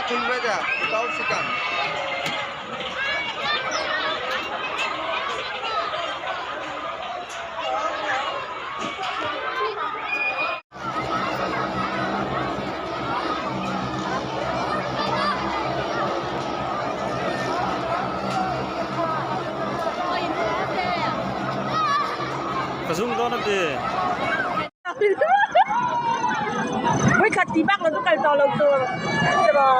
খুলবে যা তাও শিখান। Ka zum dawn a ti. Vawikhat ti bak lo chu kal tawh lo tur tiraw.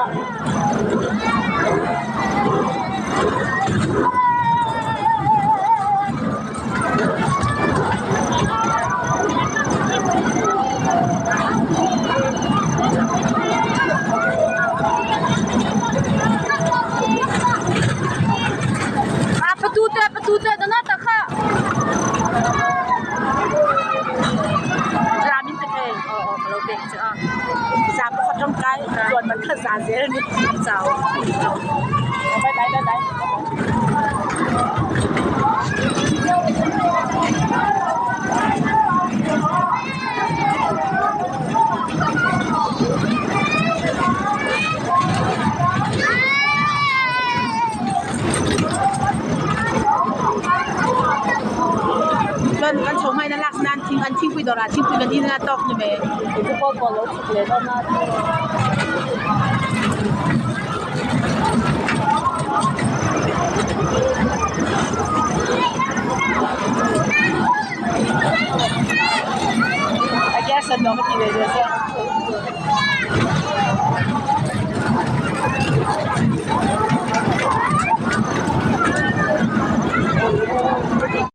Patute patute dana ta kha. Ramin pe thei. Aw aw ka lo pek che a. Za pakhat tangkai chuan man kha za zel ni chau. Bye bye bye bye. Thing an thingpui dawrah thingpui kan in a tawk ni mai. Chu pawh pawh lo chhuk leh dawn a. I guess an nuam a ti ve ve zawk.